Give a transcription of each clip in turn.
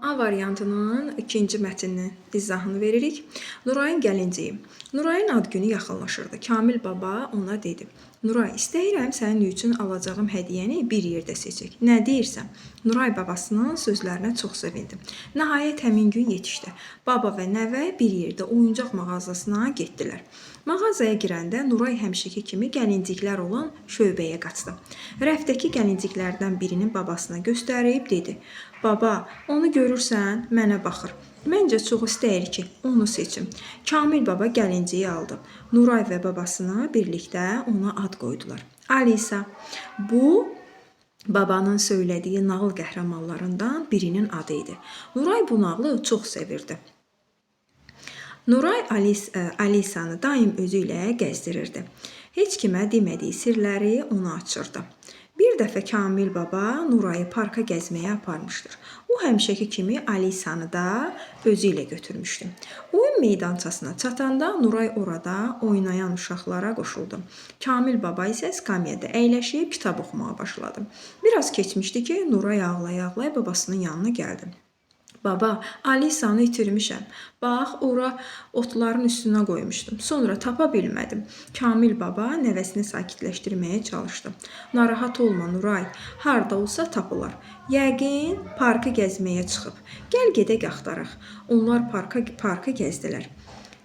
A variantının ikinci mətninin izahını veririk. Nurayın gəlinciyi. Nurayın ad günü yaxınlaşırdı. Kamil baba ona dedi: "Nuray, istəyirəm sənin üçün alacağım hədiyyəni bir yerdə seçək. Nə deyirsən?" Nuray babasının sözlərinə çox sevindi. Nəhayət həmin gün yetişdi. Baba və nəvə bir yerdə oyuncaq mağazasına getdilər. Mağazaya girəndə Nuray həmişəki kimi gəlinciklər olan şöbəyə qaçdı. Rəfdəki gəlinciklərdən birini babasına göstərib dedi: "Baba, onu görürsən, mənə baxır. Məncə çox istəyir ki, onu seçim." Kamil baba gəlinciyi aldı. Nuray və babasını birlikdə ona ad qoydular. Alisa. Bu babanın söylədiyi nağıl qəhrəmanlarından birinin adı idi. Nuray bu nağılı çox sevirdi. Nuray Alisanı daim özü ilə gəzdirirdi. Heç kimə demədiyi sirləri ona açırdı. Bir dəfə Kamil baba Nurayı parka gəzməyə aparmışdır. O həmişəki kimi Alisanı da özü ilə götürmüşdü. Oyun meydançasına çatanda Nuray orada oynayan uşaqlara qoşuldu. Kamil baba isə skamyada əyləşib kitab oxumağa başladı. Biraz keçmişdi ki, Nuray ağlaya-ağlaya babasının yanına gəldi. "Baba, Alisanı itirmişəm. Bax, ora otların üstünə qoymuşdum. Sonra tapa bilmədim." Kamil baba nəvəsini sakitləşdirməyə çalışdı. "Narahat olma, Nuray. Harda olsa tapılar. Yəqin parkı gəzməyə çıxıb. Gəl gedək axtaraq." Onlar parkı gəzdilər.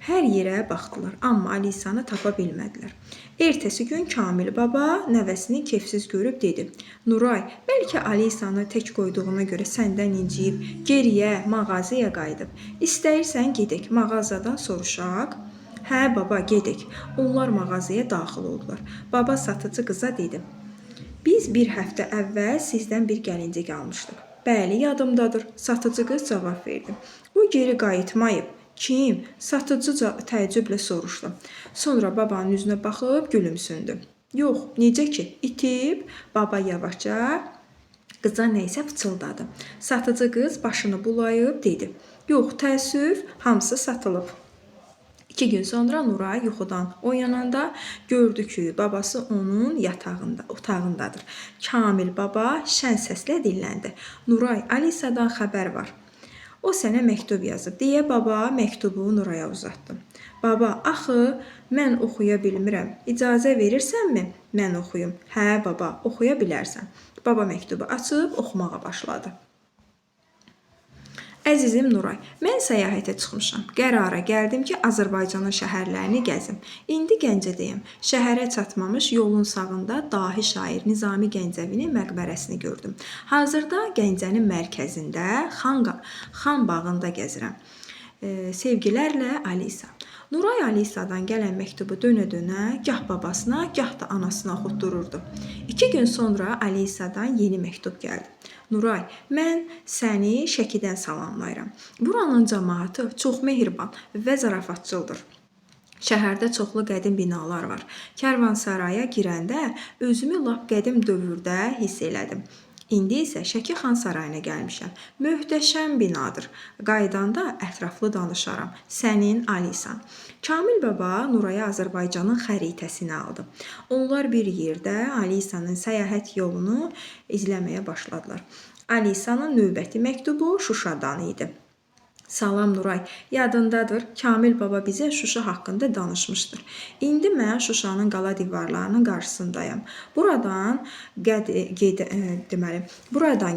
Hər yerə baxdılar, amma Alisanı tapa bilmədilər. Ertəsi gün Kamil baba nəvəsini kefsiz görüb dedi: "Nuray, bəlkə Alisanı tək qoyduğuna görə səndən inciyib, geriyə mağazaya qayıdıb. İstəyirsən gedək, mağazadan soruşaq?" "Hə baba, gedək." Onlar mağazaya daxil oldular. Baba satıcı qıza dedi: "Biz bir həftə əvvəl sizdən bir gəlincik almışdıq." "Bəli, yadımdadır." Satıcı qız cavab verdi. "O geri qayıtmayıb." "Kim?" Satıcı təəccüblə soruşdu. Sonra babanın üzünə baxıb gülümsündü. "Yox, necə ki, itib?" Baba yavaşca qıza nə isə pıçıldadı. Satıcı qız başını bulayıb dedi: "Yox, təəssüf, hamısı satılıb." 2 gün sonra Nuray yuxudan oyananda gördü ki, babası onun yatağında, otağındadır. Kamil baba şən səslə dilləndi: "Nuray, Alisadan xəbər var. O sənə məktub yazıb," deyə baba məktubu Nuraya uzatdı. "Baba, axı mən oxuya bilmirəm. İcazə verirsənmi mən oxuyum?" "Hə, baba, oxuya bilərsən." Baba məktubu açıb oxumağa başladı. Əzizim Nuray, mən səyahətə çıxmışam. Qərara gəldim ki, Azərbaycanın şəhərlərini gəzim. İndi Gəncədəyəm. Şəhərə çatmamış yolun sağında dahi şair Nizami Gəncəvinin məqbərəsini gördüm. Hazırda Gəncənin mərkəzində Xan bağında gəzirəm. Sevgilərlə Alisa. Nuray Alisadan gələn məktubu dönə-dönə gah babasına, gah da anasına oxutdururdu. 2 gün sonra Alisadan yeni məktub gəldi. "Nuray, mən səni Şəkidən salamlayıram. Buranın camaatı çox mehriban və zarafatçıldır. Şəhərdə çoxlu qədim binalar var. Kərvansaraya girəndə özümü lap qədim dövrdə hiss elədim. İndi isə Şəki Xan Sarayına gəlmişəm. Möhtəşəm binadır. Qayıdanda ətraflı danışaram. Sənin Alisan." Kamil baba Nuraya Azərbaycanın xəritəsini aldı. Onlar bir yerdə Alisanın səyahət yolunu izləməyə başladılar. Alisanın növbəti məktubu Şuşadan idi. "Salam Nuray, yadındadır, Kamil baba bizə Şuşa haqqında danışmışdır. İndi mən Şuşanın qala divarlarının qarşısındayam. Buradan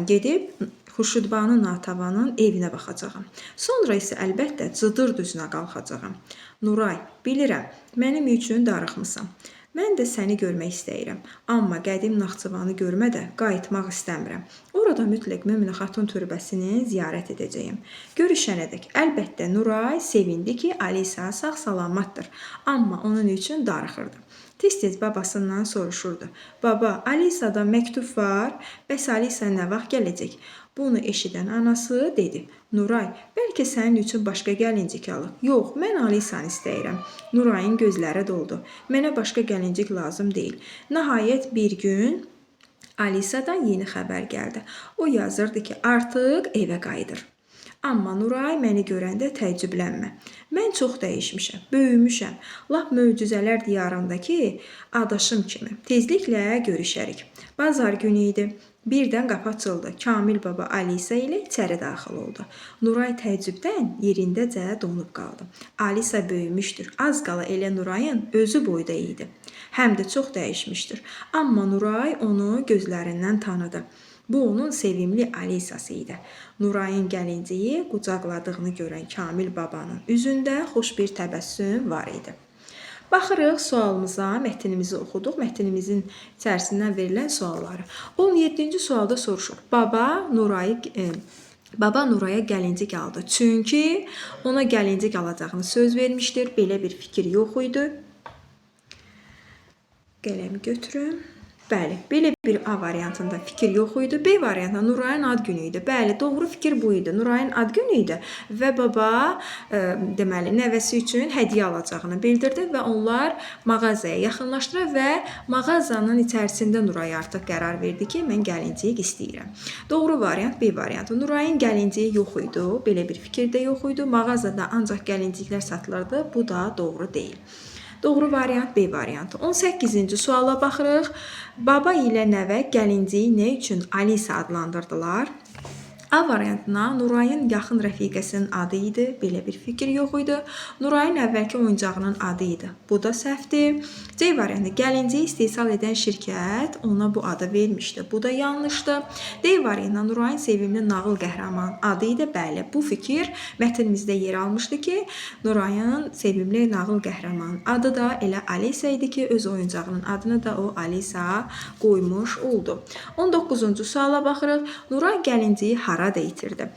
gedib Xurşudbanu Natavanın evinə baxacağam. Sonra isə əlbəttə Cıdır düzünə qalxacağam. Nuray, bilirəm, mənim üçün darıxmısan. Mən də səni görmək istəyirəm. Amma qədim Naxçıvanı görmədə qayıtmaq istəmirəm. Orada mütləq Möminə Xatun türbəsini ziyarət edəcəyəm. Görüşənədək." Əlbəttə Nuray sevindi ki, Alisa sağ-salamatdır. Amma onun üçün darıxırdı. Tez-tez babasından soruşurdu. "Baba, Alisadan məktub var? Bəs Alisa nə vaxt gələcək?" Bunu eşidən anası dedi: "Nuray, bəlkə sənin üçün başqa gəlincik alaq?" "Yox, mən Alisanı istəyirəm." Nurayın gözləri doldu. "Mənə başqa gəlincik lazım deyil." Nəhayət bir gün Alisadan yeni xəbər gəldi. O yazırdı ki, artıq evə qayıdır. "Amma Nuray, məni görəndə təəccüblənmə. Mən çox dəyişmişəm, böyümüşəm. Lap möcüzələr diyarındakı adaşım kimi. Tezliklə görüşərik." Bazar günü idi. Birdən qapı açıldı. Kamil baba Alisa ilə içəri daxil oldu. Nuray təəccübdən yerindəcə donub qaldı. Alisa böyümüşdür. Az qala elə Nurayın özü boyda idi. Həm də çox dəyişmişdir. Amma Nuray onu gözlərindən tanıdı. Bu onun sevimli Alisası idi. Nurayın gəlinciyi qucaqladığını görən Kamil babanın üzündə xoş bir təbəssüm var idi. Baxırıq sualımıza, mətnimizi oxuduq. Mətnimizin içərisindən verilən sualları. 17-ci sualda soruşur. Baba Nuraya gəlincik aldı. Çünki ona gəlincik alacağını söz vermişdir. Belə bir fikir yox idi. Qələmi götürüm. Bəli, belə bir A variantında fikir yox idi. B variantında Nurayın ad günü idi. Bəli, doğru fikir bu idi. Nurayın ad günü idi və baba deməli nəvəsi üçün hədiyyə alacağını bildirdi və onlar mağazaya yaxınlaşdılar və mağazanın içərisində Nuray artıq qərar verdi ki, mən gəlincik istəyirəm. Doğru variant B variantı. Nurayın gəlinciyi yox idi. Belə bir fikir də yox idi. Mağazada ancaq gəlinciklər satılırdı. Bu da doğru deyil. Doğru variant B variantı. 18-ci suala baxırıq. Baba ilə nəvə gəlinciyi nə üçün Alisa adlandırdılar? A variantına Nurayın yaxın rəfiqəsinin adı idi. Belə bir fikir yox idi. Nurayın əvvəlki oyuncağının adı idi. Bu da səhvdir. C variantı gəlinciyi istehsal edən şirkət ona bu adı vermişdi. Bu da yanlışdır. D variantına Nurayın sevimli nağıl qəhrəmanı adı idi. Bəli, bu fikir mətnimizdə yer almışdı ki, Nurayın sevimli nağıl qəhrəmanı adı da elə Alisa idi ki, öz oyuncağının adını da o Alisa qoymuş oldu. 19-cu suala baxırıq. Nuray gəlinciyi harada itirdi?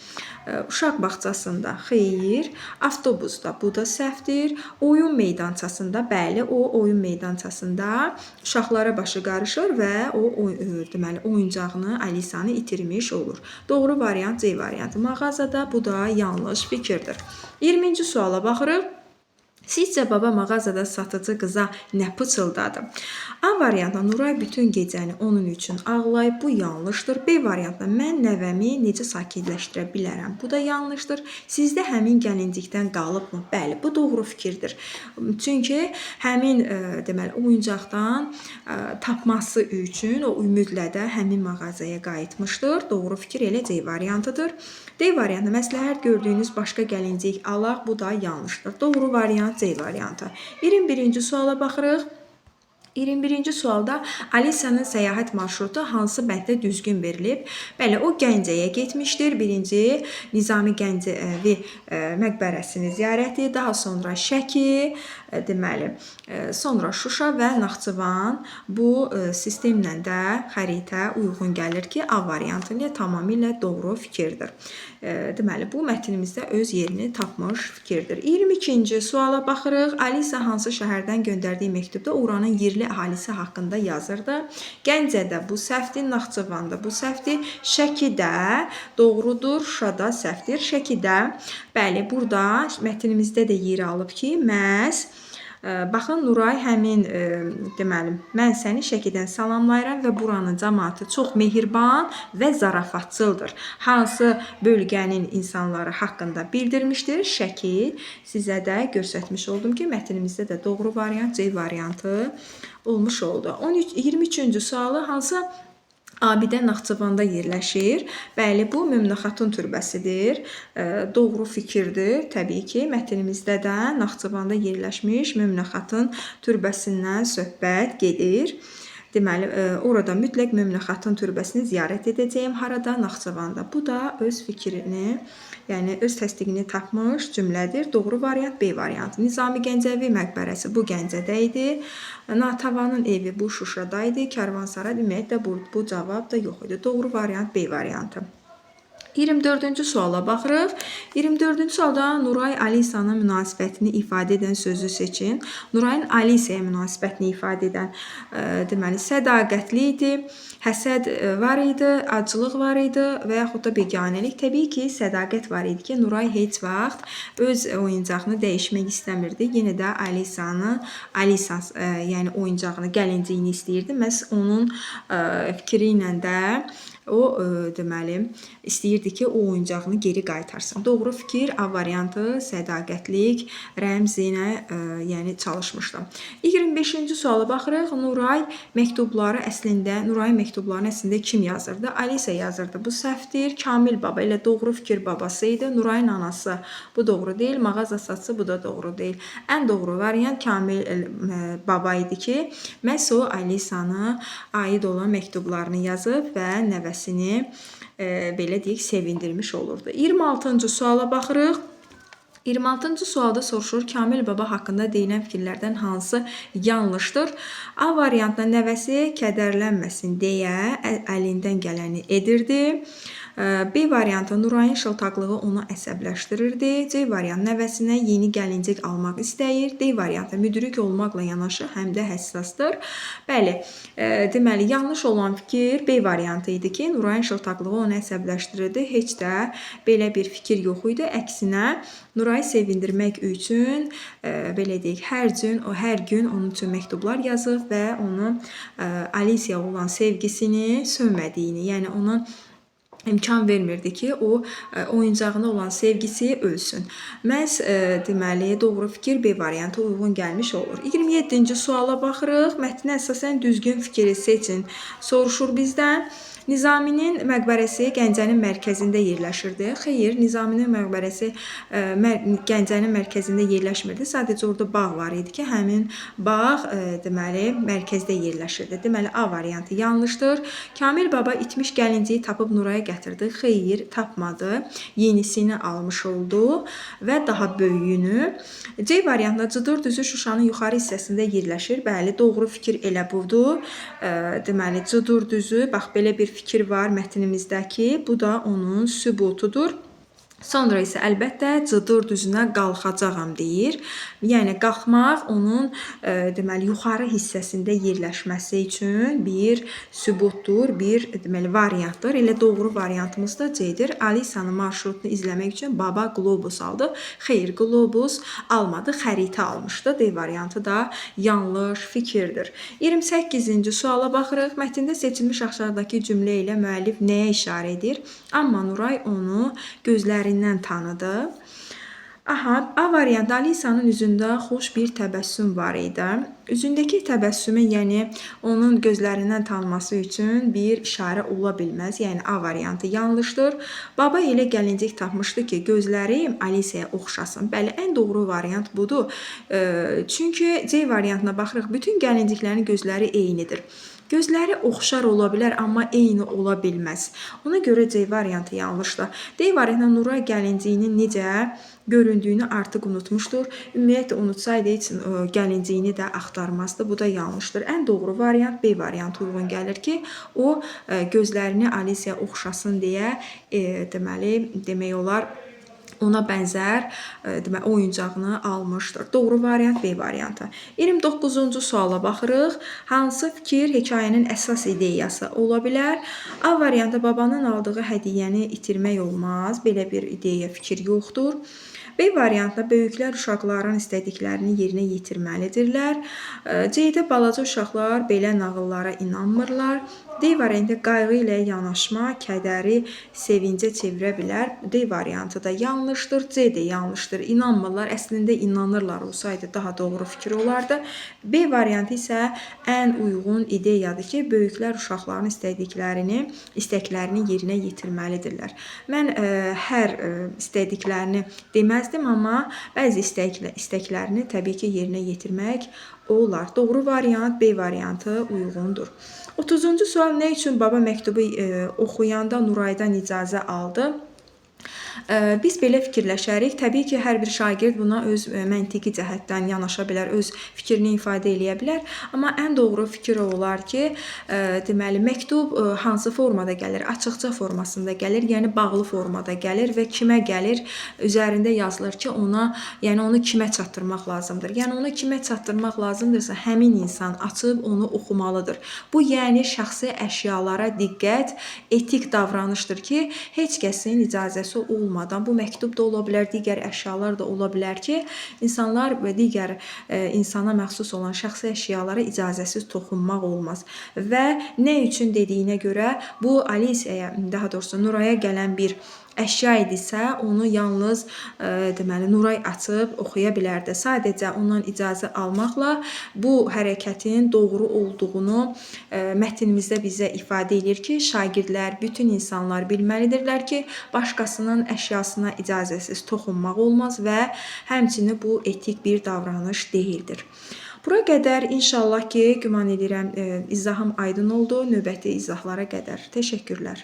Uşaq bağçasında, xeyr. Avtobusda, bu da səhvdir. Oyun meydançasında, bəli, o oyun meydançasında uşaqlara başı qarışır və o deməli oyuncağını, Alisanı itirmiş olur. Doğru variant C variantı. Mağazada, bu da yanlış fikirdir. 20-ci suala baxırıq. Sizcə baba mağazada satıcı qıza nə pıçıldadı? A variantında Nuray bütün gecəni onun üçün ağlayıb. Bu yanlışdır. B variantında mən nəvəmi necə sakitləşdirə bilərəm? Bu da yanlışdır. Sizdə həmin gəlincikdən qalıbmı? Bəli, bu doğru fikirdir. Çünki həmin deməli oyuncaqdan tapması üçün o ümidlə də həmin mağazaya qayıtmışdır. Doğru fikir elə C variantıdır. D variantı məsləhət gördüyünüz başqa gəlincik alaq. Bu da yanlışdır. Doğru variant C variantı. 21-ci suala baxırıq. 21-ci sualda Alisanın səyahət marşrutu hansı bənddə düzgün verilib? Bəli, o Gəncəyə getmişdir. Birinci Nizami Gəncəvi məqbərəsini ziyarəti, daha sonra Şəki, deməli, sonra Şuşa və Naxçıvan. Bu sistemlə də xəritə uyğun gəlir ki, A variantı ilə tamamilə doğru fikirdir. Deməli, bu mətnimizdə öz yerini tapmış fikirdir. 22-ci suala baxırıq. Alisa hansı şəhərdən göndərdiyi məktubda oranın yerli əhalisi haqqında yazırdı. Gəncədə bu səhvdir, Naxçıvanda bu səhvdir, Şəkidə doğrudur, Şuşada səhvdir. Şəkidə, bəli, burada mətnimizdə də yer alıb ki, məhz baxın Nuray həmin deməli, mən səni Şəkidən salamlayıram və buranın cəmaatı çox mehriban və zarafatçıldır. Hansı bölgənin insanları haqqında bildirmişdir? Şəki. Sizə də göstərmiş oldum ki, mətnimizdə də doğru variant C variantı olmuş oldu. 23-cü sualı hansı abidə Naxçıvanda yerləşir? Bəli, bu Möminə Xatun türbəsidir. Doğru fikirdir. Təbii ki, mətnimizdə də Naxçıvanda yerləşmiş Möminə Xatun türbəsindən söhbət gedir. Deməli, orada mütləq Möminə Xatun türbəsini ziyarət edəcəyim. Harada? Naxçıvanda. Bu da öz fikrini, yəni öz təsdiqini tapmış cümlədir. Doğru variant B variantı. Nizami Gəncəvi məqbərəsi bu Gəncədə idi. Natavanın evi bu Şuşada idi. Karvansaray ümumiyyətlə bu cavab da yox idi. Doğru variant B variantı. 24-cü suala baxırıq. 24-cü sualda Nuray Alisanın münasibətini ifadə edən sözü seçin. Nurayın Alisaya münasibətini ifadə edən deməli sədaqətli idi, həsəd var idi, acılıq var idi və yaxud da beganəlik. Təbii ki, sədaqət var idi ki, Nuray heç vaxt öz oyuncağını dəyişmək istəmirdi. Yenə də Alisanı, Alisa yəni oyuncağını, gəlinciyini istəyirdi. Məhz onun fikri ilə də O deməli istəyirdi ki, o oyuncağını geri qaytarsın. Doğru fikir A variantı sədaqətlik rəmzinə, yəni çalışmışdı. 25-ci suala baxırıq. Nuray məktubları əslində, Nurayın məktublarını əslində kim yazırdı? Alisa yazırdı. Bu səhvdir. Kamil baba elə doğru fikir babası idi. Nurayın anası bu doğru deyil. Mağaza satıcısı bu da doğru deyil. Ən doğru variant Kamil baba idi ki, məhz o Alisanı aid olan məktublarını yazıb və nəvəsini belə deyək, sevindirmiş olurdu. 26-cı suala baxırıq. 26-cı sualda soruşur, Kamil baba haqqında deyilən fikirlərdən hansı yanlışdır? A variantında nəvəsi kədərlənməsin deyə əlindən gələni edirdi. B variantı Nurayın şıltaqlığı onu əsəbləşdirirdi. C variantı nəvəsinə yeni gəlincik almaq istəyir. D variantı müdrik olmaqla yanaşı həm də həssasdır. Bəli, deməli yanlış olan fikir B variantı idi ki, Nurayın şıltaqlığı onu əsəbləşdirirdi. Heç də belə bir fikir yox idi. Əksinə Nurayı sevindirmək üçün belə deyək, hər gün onun üçün məktublar yazır və onu Alisiya olan sevgisini sönmədiyini, yəni onun imkan vermirdi ki, o oyuncağına olan sevgisi ölsün. Məhz deməli doğru fikir B variantı uyğun gəlmiş olur. 27-ci suala baxırıq. Mətnə əsasən düzgün fikri seçin. Soruşur bizdən. Nizaminin məqbərəsi Gəncənin mərkəzində yerləşirdi. Xeyr, Nizaminin məqbərəsi Gəncənin mərkəzində yerləşmirdi. Sadəcə orada bağ var idi ki, həmin bağ deməli mərkəzdə yerləşirdi. Deməli A variantı yanlışdır. Kamil baba itmiş gəlinciyi tapıb Nuraya gətirdi. Xeyr, tapmadı. Yenisini almış oldu və daha böyüyünü. C variantında Cıdır düzü Şuşanın yuxarı hissəsində yerləşir. Bəli, doğru fikir elə budur. Deməli Cıdır düzü, bax belə bir fikir var mətnimizdəki. Bu da onun sübutudur. Sonra isə əlbəttə Cıdır düzünə qalxacağam deyir. Yəni qalxmaq onun deməli yuxarı hissəsində yerləşməsi üçün bir sübutdur, bir deməli variantdır. Elə doğru variantımız da C-dir. Alisanın marşrutunu izləmək üçün baba qlobus aldı. Xeyr, qlobus almadı, xəritə almışdı. D variantı da yanlış fikirdir. 28-ci suala baxırıq. Mətndə seçilmiş aşağıdakı cümlə ilə müəllif nəyə işarə edir? Amma Nuray onu gözlərindən tanıdı. Aha, A variantı Alisanın üzündə xoş bir təbəssüm var idi. Üzündəki təbəssümün, yəni onun gözlərindən tanıması üçün bir işarə ola bilməz. Yəni A variantı yanlışdır. Baba elə gəlincik tapmışdı ki, gözləri Alisaya oxşasın. Bəli, ən doğru variant budur. Çünki C variantına baxırıq, bütün gəlinciklərin gözləri eynidir. Gözləri oxşar ola bilər, amma eyni ola bilməz. Ona görə C variantı yanlışdır. D variantında Nuray gəlinciyinin necə göründüyünü artıq unutmuşdur. Ümumiyyətlə unutsaydı heç gəlinciyini də axtarmazdı. Bu da yanlışdır. Ən doğru variant B variantı uyğun gəlir ki, o gözlərini Alisaya oxşasın deyə deməli demək olar ona bənzər deməli oyuncağını almışdır. Doğru variant B variantı. 29-cu suala baxırıq. Hansı fikir hekayənin əsas ideyası ola bilər? A variantı babanın aldığı hədiyyəni itirmək olmaz. Belə bir ideya, fikir yoxdur. B variantında böyüklər uşaqların istədiklərini yerinə yetirməlidirlər. C-də balaca uşaqlar belə nağıllara inanmırlar. D variantı qayğı ilə yanaşma kədəri sevincə çevirə bilər. D variantı da yanlışdır. C də yanlışdır. İnanmırlar. Əslində inanırlar olsaydı daha doğru fikir olardı. B variantı isə ən uyğun ideyadır ki, böyüklər uşaqların istəklərini yerinə yetirməlidirlər. Mən hər istədiklərini deməzdim, amma bəzi istəklərini təbii ki, yerinə yetirmək olar. Doğru variant B variantı uyğundur. 30-cu sual nə üçün baba məktubu oxuyanda Nuraydan icazə aldı? Biz belə fikirləşərik. Təbii ki, hər bir şagird buna öz məntiqi cəhətdən yanaşa bilər, öz fikrini ifadə eləyə bilər. Amma ən doğru fikir o olar ki, deməli məktub hansı formada gəlir? Açıqca formasında gəlir, yəni bağlı formada gəlir və kimə gəlir? Üzərində yazılır ki, ona, yəni onu kimə çatdırmaq lazımdır. Yəni onu kimə çatdırmaq lazımdırsa, həmin insan açıb onu oxumalıdır. Bu, yəni şəxsi əşyalara diqqət, etik davranışdır ki, heç kəsin icazəsi olmadan olmadan, bu məktub da ola bilər, digər əşyalar da ola bilər ki, insanlar və digər insana məxsus olan şəxsi əşyalara icazəsiz toxunmaq olmaz. Və nə üçün dediyinə görə bu Alisiyaya, daha doğrusu Nuraya gələn bir əşya idisə, onu yalnız deməli Nuray açıb oxuya bilərdi. Sadəcə ondan icazə almaqla bu hərəkətin doğru olduğunu mətnimizdə bizə ifadə edir ki, şagirdlər, bütün insanlar bilməlidirlər ki, başqasının əşyasına icazəsiz toxunmaq olmaz və həmçinin bu etik bir davranış deyildir. Bura qədər inşallah ki, güman edirəm izahım aydın oldu. Növbəti izahlara qədər. Təşəkkürlər.